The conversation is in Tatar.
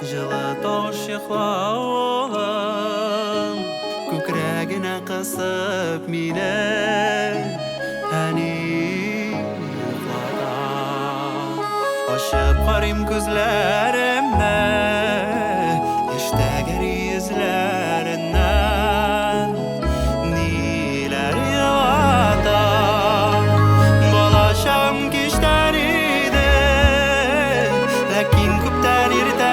Җылы тавыш йокла, улым. Күкрәгенә кысып мине әни йоклата. Ачып карыйм күзләремне, яшь тәгәри йөзләреннән. Ниләр елата? Балачагым кичтән иде, ләкин күптән иртә.